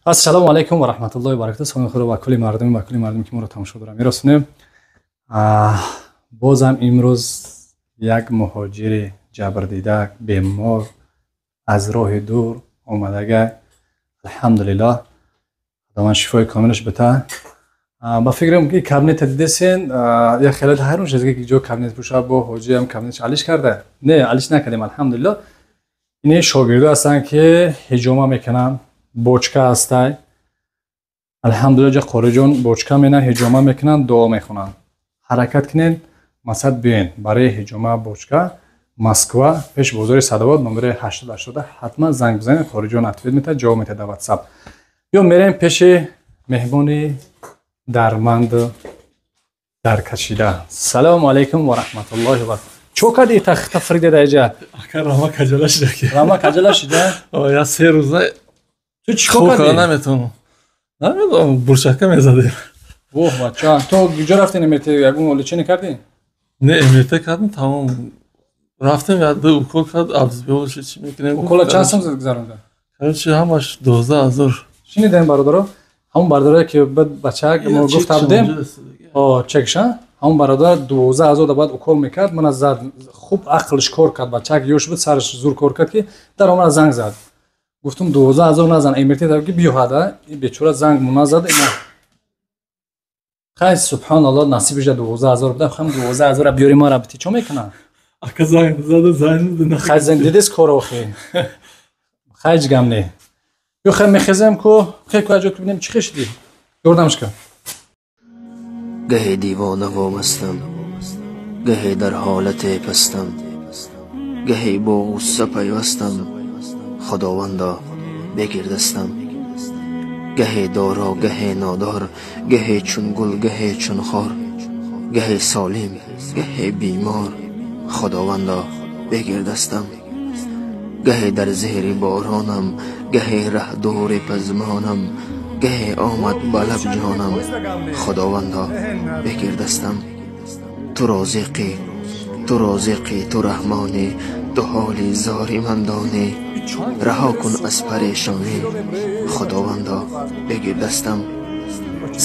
Ассалому алайкум ва раҳматуллоҳи ва баракатуҳ. Саломи худо ба кулли мардум, ба кулли мардум, ки моро тамошо доранд, мерасонем. Бозам имрӯз як муҳоҷири ҷабрдида, бемор, аз роҳи дур омадага. Алҳамдулиллоҳ, худованд шифои комилаш бита. Ба фикрам ки кабинета дидесен, як хеле ҳайрон шуд, ки ҷо кабинет пӯша, бо ҳоҷиам кабинетш алиш карда. Не, алиш накардем, алҳамдулиллоҳ. Ини шогирдо ҳастанд, ки ҳиҷома мекунанд, бочка ҳастай. Алҳамдулиллоҳ, ҷа қориҷон бочка мена, ҳиҷома мекунанд, дуо мехонанд. Ҳаракат кунед, масад биёен барои ҳиҷома, бочка. Москва, пеш бозори Садовод, номери 880, ҳатман занг бизанед, қориҷон ответ метавад, ҷавоб метавад дар WhatsApp. Ё мерем пеши меҳмони дарманду даркашида. Салому алайкум ва раҳматуллоҳи ва баракатуҳ. Чо кардӣ тафриқ деда иҷа? Ака, рама каҷала шида ки. Рама каҷала шида? Я се рӯза. Ту чӣ кор кардӣ? Наметавонам. Намедонам, бурчака мезадем. Воҳ, бача, ту куҷо рафтӣ, МРТ ягон лечение кардӣ? Не, МРТ кардем, тамом. Рафтем, я ду укол кард, обезболивающий чӣ мекунем. Укола чанд сом гузаронда? Короче, ҳамаш 12 000. Шунидем, бародаро? Ҳамон бародаре ки бачак мо гуфта будем, чекша, ҳамон бародар 12 000 да баъд укол мекард, мана зад, хуб ақлш кор кард, бачак ёш буд, сараш зур кор кард, ки дар омада занг зад. Гуфтум, 12 000 назан, МРТ ки биёҳада, бечора занг муназад. Ина хай, субҳоналлоҳ, насибиш да 12 000 буда, хам 12 000 биёри мара бити, чо мекунад? Ака, занг зада, занг. Хай, занг дидес кор охи. Хай, ҳеҷ гам не. Ё хай, мехезем ку, хе ку, аҷо бинем чӣ хешидӣ. Ёрдамш кар. Гаҳе девона вомастам, гаҳе дар ҳолате пастам, гаҳе бо ғусса пайвастам, худовандо, бигир дастам. Гаҳе доро, гаҳе нодор, гаҳе чун гул, гаҳе чун хор, гаҳе солим, гаҳе бемор, худовандо, бигир дастам. Гаҳе дар зери боронам, гаҳе раҳдури пазмонам, гаҳе омад ба лаб ҷонам, худовандо, бигир дастам. Ту розиқӣ, ту розиқӣ, ту раҳмонӣ, ту ҳоли зори ман донӣ, раҳо кун аз парешонӣ, худовандо, бигир дастам.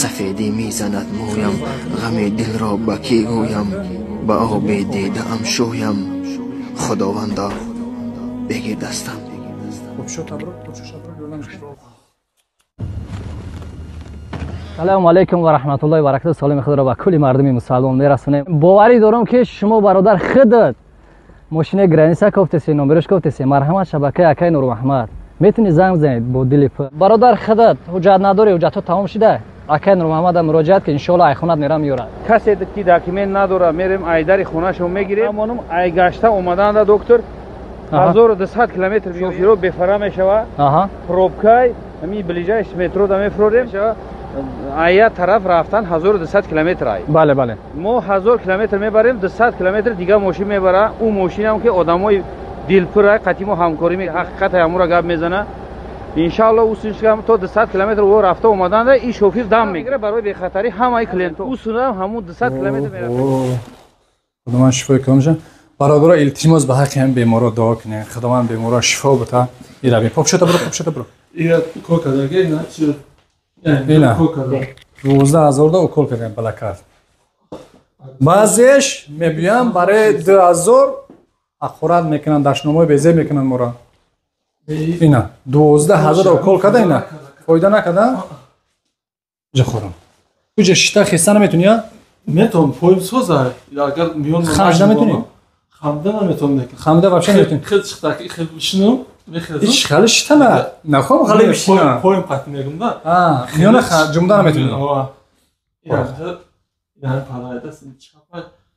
Сафедӣ мезанад мӯям, ғами дилро ба кӣ гӯям, ба оби дидаам шӯям, худовандо, бигир дастам. Салому алайкум ва раҳматуллоҳи ва баракатуҳ. Саломи худро ба кулли мардуми мусалмон мерасонем. Боварӣ дорам, ки шумо, бародар, худат мошинаи граница кофтеси, номерош кофтеси. Марҳамат, шабакаи акаи Нурмаҳмад, метавонӣ занг бизанед бо дили пур. Бародар, худат ҳуҷҷат надорӣ, ҳуҷҷатҳо тамом шуда, акаи Нурмаҳмада муроҷиат ки, иншоалло айхонат мерам, меёрад. Касе ки документ надора, мерем, айдари хонашо мегирем. Амонум айгашта омаданда, доктор, 1200 километр шофиро бефара мешава. Пробкай ами ближайший метро да мефрорем. Ая тараф рафтан 1200 километр ай. Бале, бале. Мо 1000 километр мебарем, 200 километр дига мошин мебара. Ӯ мошинам ки одамои дилпур ай, қати мо ҳамкорӣ, ҳақиқат ҳамура гап мезана. Иншаалло, усуншам то 200 километр ӯ рафта омаданда и шофир дам мегира барои бехатарӣ ҳамаи клиентҳо. Усунам ҳамун 200 километр мерафта. Худованд шифои комилша. Бародаро, илтимос, ба ҳаққи ҳам беморо дуо кунед, худованд беморо шифо бита. Ира попшата биро, попшата биро. Ира укол кардаги, ина чи? Ина 12 000 да укол кардем, балакат. Баъзеш мебиёям, барои 2000 ҳақорат мекунанд, дашномҳои безеб мекунанд моро. Ина 12 000 да укол карда, ина фоида накарда. Ҷа хӯрам, куҷа шита хеста наметунӣ, я? Метавон, поим соза, агар миён. Хамда метунӣ? Хамда наметавон. Хамда вообще наметунӣ? Хел чиқтаки, хел бишинам, мехезам. Ҳеч хали шита на нахом, хали бишина. Поим қат мегум да. Миёна ҷумда наметунӣ.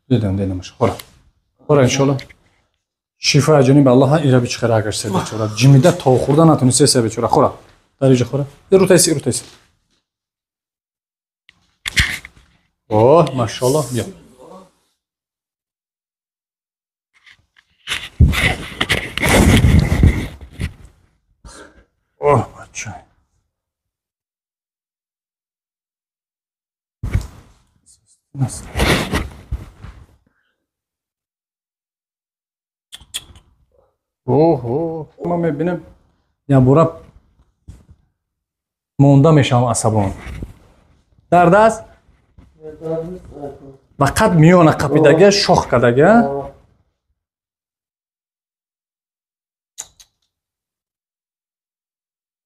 Дидам, дидам, хӯра, хӯра, иншоалло шифо аз ҷониби Аллоҳ. Ира бичхара, агар се бечора ҷимида то хӯрда натуниста, се бечора. Хӯра, дар иҷа хӯра, рутайси, рутайси. О, машоалло, биё. Оҳ, бача. Nasıl? Оҳо, ман мебинам, якбора Монда мешавам асабон. Дард аст? Фақат миёна қапидага, шох кардага.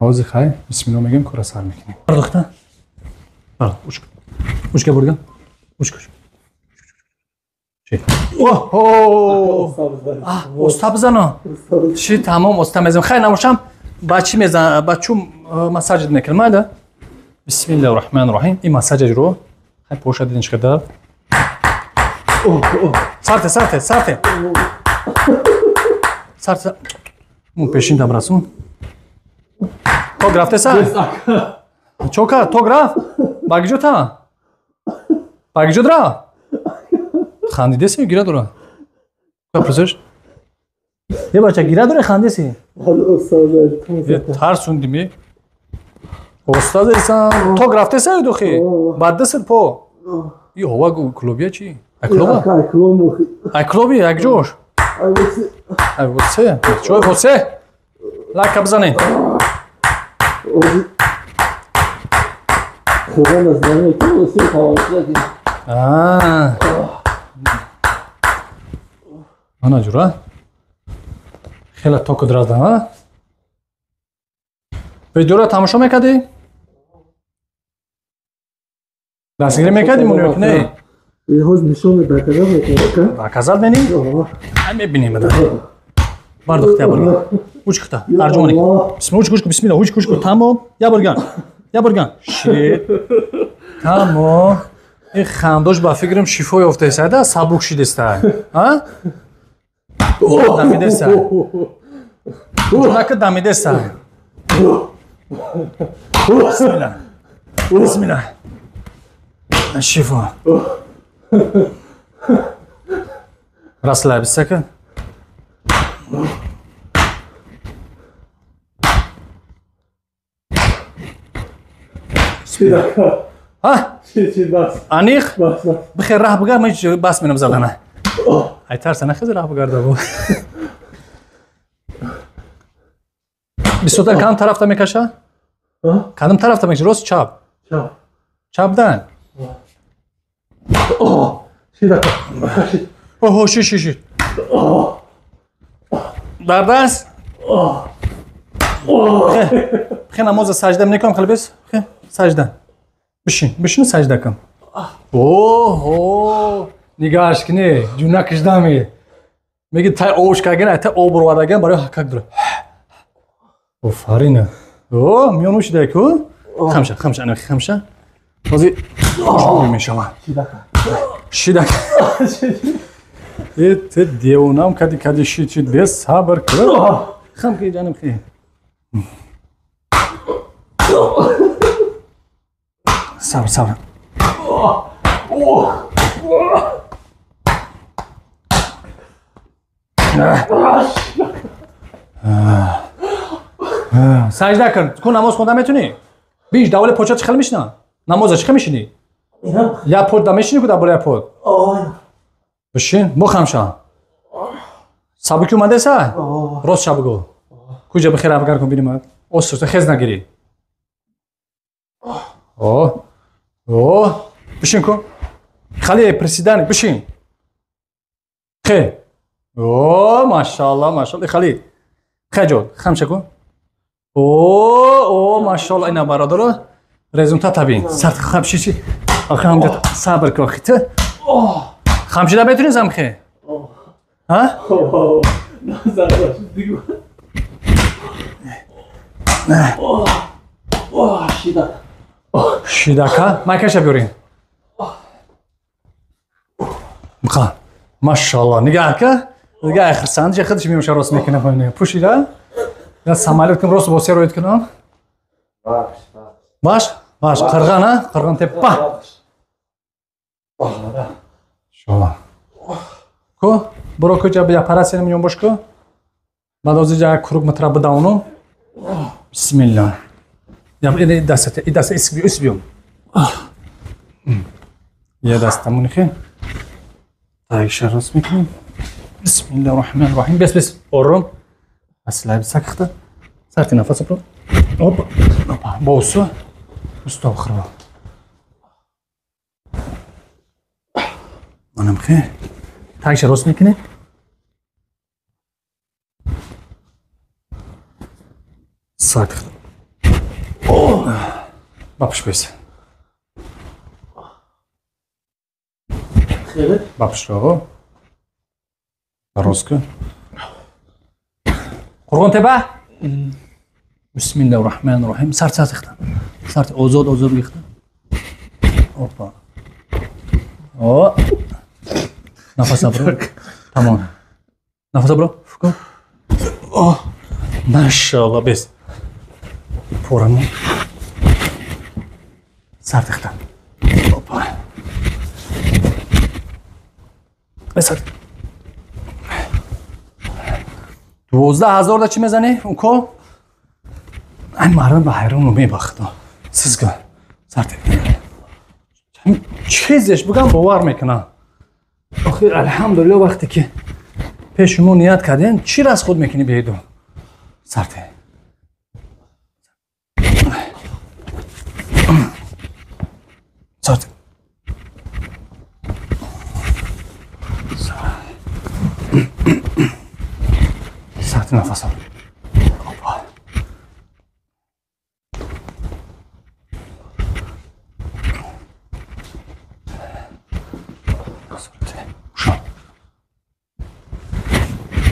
Ҳозир хай, бисмиллоҳ мегӯем, кора сар мекунем. Бардохта? Бардох, уч. Учка бурган. Уч, уч. Оҳо! Оста бизано. Чи тамом оста мезанам. Хай намошам ба чӣ мезанам? Ба чум массажит мекунам, майда? Бисмиллоҳир раҳмонир раҳим. Ин массажро хай поша дидин чӣ қадар. Сарте, сарте, сарте. Сарте. Мун пешин дам расун. Ток рафтеса? Чока, ток рафт? Ба киҷо та? Ба киҷо рафт? Хандидеси гира дора? Пурсиш? Е бача гира дора хандеси? Тарсунди ми. Оста зесан. Ток рафтеса духи? Бад дастат по. И ҳова клубия чи? Ай клуба? Ай клуби, ай киҷош? Ай восе. Чой восе? Лайка бизанед. Ана ҷура. Хеле току драздан, а? Видеоро тамошо мекардӣ? Дастгирӣ мекардӣ муно ё не? Доказать менӣ? Ай мебинем бада. Бардохт я бурган. Уч кита, арҷумани. Бисмилла, уч, уч, бисмилла, уч, уч, тамом. Я бурган. Я бурган. Шит. Тамом. Ин хандош ба фикрам шифо ёфтаеста, да? Сабук шидеста. А? Дамидеста. Ҷунака дамидеста. Бисмилла. Бисмилла. Шифо. Расслабиться. А? Аниқ? Бихер раҳ бугар, ман бас менам задана. Ай тарса нахез раҳ бугарда бу. Бисёртар кадом тарафта мекаша? Кадом тарафта мекаша? Рост чап? Чапдан? Оҳо, ши ши ши. Дард аст? Хе намоза саҷда мекунам, хеле бес? Хе, саҷда. Бишин, бишин саҷда кун. Оҳо, нигаҳаш кунӣ, ҷуна кишдами. Меги тай овш кардан, ай тай об ровардаген барои ҳакак дора. Офарин. О, миён ушида ку? Хамша, хамша, ана хамша. Ҳозир хушбӯй мешавад. Шидак. Э, те девонам кади кади шид шид бес сабр кун. Хам ки ҷанам хи. Сабр, сабр. Саҷда кун. Ку намоз хонда метунӣ? Биш даволи поча чӣ хел мешина? Намоза чӣ хел мешинӣ? Я под да мешинӣ ку дар болои под? Бишин, бухамша. Сабуки омадеса? Рост ша бугӯ. Куҷа бихер абгар кун бинем. Ост хез нагирӣ. О. О, бишин ку. Хали приседание, бишин. Хе. О, машалла, машалла. Хали. Хе ҷо, хамша ку. О, о, машалла, ина бародаро. Результат бин. Сарт хамши чи. Охи ҳамҷа сабр ку охи ту. Хамшида метунӣ замхе? Ҳа? Шидака? Майкаша биёрин. Мқа. Машалла. Нигаҳ ка. Нигаҳ хирсанд ҷа худаш мемоша рост мекунам. Пӯшида? Я самолёт кун рост бо се роид кунам. Баш? Баш, қирған, а? Қирған теппа. Иншалла. Ку? Буро ку ҷа операция миён бош ку. Баъд ози ҷа круг метра бидауну. Бисмилла. Я даст, и даст ис биём. Я дастамон хе. Тайша рост мекунем. Бисмиллаҳир раҳмонир раҳим. Бес бес. Ором. Аслаб сакхта. Сарти нафас про. Опа. Опа. Босу. Усто хирва. Манам хе. Тагша рост мекунед? Сак. Бапш бес. Бапш ро. Рост кун. Қурғонтепа? Бисмиллаҳир Раҳмонир Раҳим. Сар сар тихтан. Сар озод озод гирифтан. Опа. О. Нафас абро. Тамом. Нафас абро. Фуко. О. Машаллоҳ бес. Порамон. Сар тихтан. Опа. Бес. 12,000 да чӣ мезанӣ? Укол? Ай мардум ба ҳайрон мебахт. Сизга. Сарте. Чизеш бугам бовар мекунам. Охир алҳамдулиллоҳ вақте ки пеш шумо ният кардем, чӣ раз худ мекунӣ беду? Сарте. Сарте. Сарте нафас ал. Опа.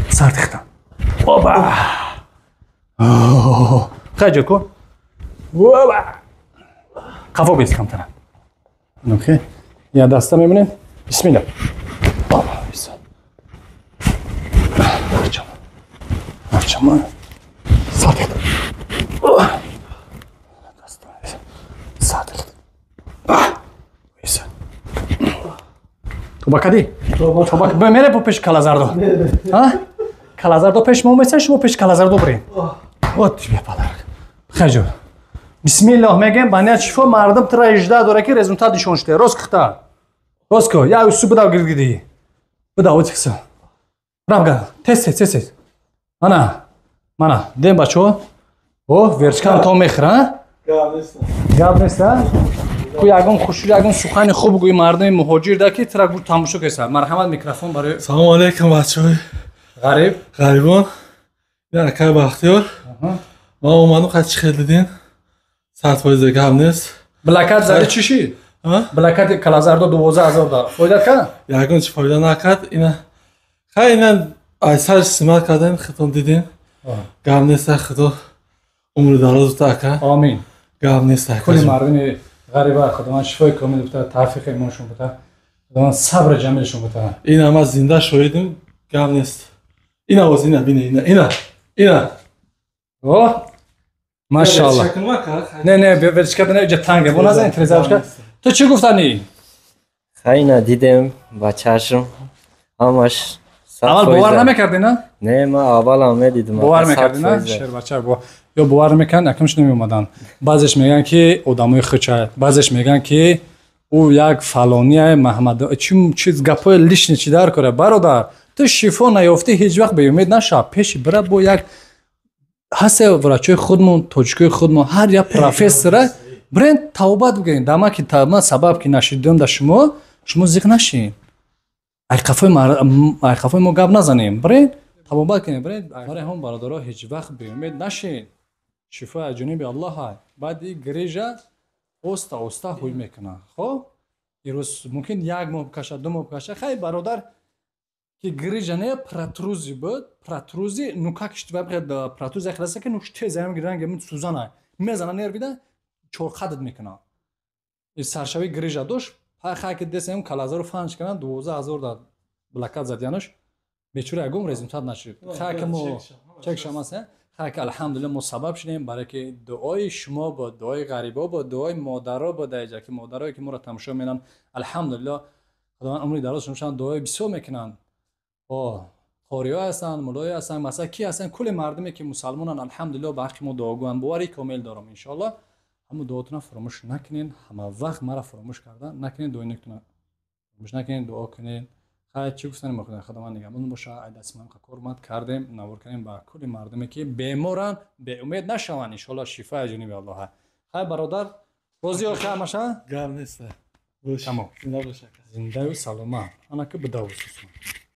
Сар тихтан. Опа! Хайҷо ку. Опа! Қафо бес камтара. Окей. Я даста мебинем. Бисмилла. Опа, бис. Арчама. Арчама. Сар тихтан. Даста. Сар тихтан. Бис. Тоба кади? Тоба мере по пеш калазардо. А? Калазардо пеш мо месен, шумо пеш калазардо бирем. Вот тебе подарок. Хайҷо. Бисмиллоҳ мегем, ба ният шифо мардум тра 18 дора ки результат нишон шуда. Рост кихта. Рост ко. Я усу бидав гирдгиди. Бидав отикса. Равга. Тез тез тез. Ана. Мана, дем бачо. О, верчкам то мехра. Гап нест. Гап нест, а? Ку ягон хушул, ягон сухани хуб гӯи мардуми муҳоҷир да ки тра гӯ тамошо кеса. Марҳамат микрофон барои. Салом алейкум бачаҳои. Ғариб. Ғарибон. Я акай Бахтиёр. Ман омадам қад чӣ хел дидин? 100% гап нест. Блокад зади чӣ шид? Блокади калазардо 12,000 да. Фоида кард? Ягон чӣ фоида накард. Ина хай ина айсар симат кардем, хитон дидин. Гап нест, худо умри дароз бита ака. Амин. Гап нест ака. Кулли мардуми ғариба худованд шифои комил бита, тавфиқи имоншон бита, худованд сабри ҷамилшон бита. Ина ман зинда шоҳидим, гап нест. Ина оз ина бине ина ина ина. О! Машаллоҳ. Не, не, верчка не, ҷа танге. Бо назан трезавшка. Ту чӣ гуфтанӣ? Хайна дидем ба чашм. Ҳамаш аввал бовар намекардӣ, на? Не, ман аввалам медидам. Бовар мекардӣ, на? Шербача бо ё бовар мекард, якумш намеомаданд. Баъзеш мегӯянд ки одамои хуча, баъзеш мегӯянд ки ӯ як фалония Маҳмад, чи чиз гапҳои лишний чи дар кора. Бародар, ту шифо наёфтӣ, ҳеҷ вақт беумед наша. Пеши бира бо як ҳасе врачои худмон, тоҷикои худмон, ҳар як профессора бирен тавбат бигирен. Дама ки ман сабаб ки нашидам да шумо, шумо зиқ нашин. Айқафои мо гап назанем. Бирен табобат кунем, бирен. Барои ҳам бародаро ҳеҷ вақт беумед нашин. Шифо аз ҷониби Аллоҳ ҳай. Баъди грижа оста оста ҳуй мекунад. Хоб? Ирӯз мумкин як моҳ бикашад, 2 моҳ бикашад. Хай бародар ки грижа не протрузи буд, протрузи нукак протрузи хеласта ки нук тез ам гиранг мин сузана мезана нервида чорқадат мекунад. Саршави грижа дошт, хай ки десем калазаро фанч карданд, 12,000 да блокад задиянаш, бечора ягон результат нашид. Хай ки мо чек шамас, хай ки алҳамдулиллоҳ мо сабаб шудем, барои ки дуои шумо буд, дуои ғарибо буд, дуои модаро буд, даиҷа ки модарое ки моро тамошо менанд, алҳамдулиллоҳ худованд умри дароз шумошон дуои бисёр мекунанд. О, қориҳо ҳастанд, муллоҳо ҳастанд, масалан ки ҳастанд, кулли мардуме ки мусалмонанд, алҳамдулиллоҳ ба ҳаққи мо дуогӯянд. Бовари комил дорам иншоаллоҳ. Ҳамун дуотона фаромӯш накунед, ҳама вақт мара фаромӯш карда накунед, дуои некатона фаромӯш накунед, дуо кунед. Хай чӣ гуфтанем мо худованд нигаҳбон боша. Ай дасти ман кор мад кардем, навор кардем ба кулли мардуме ки беморанд, беумед нашаванд, иншоаллоҳ шифо аз ҷониби Аллоҳ. Хай бародар, Розӣ охи ҳамаша? Гап нест. Тамом. Зинда бош, ака. Зиндаю саломат. Ана ки бидавусусон.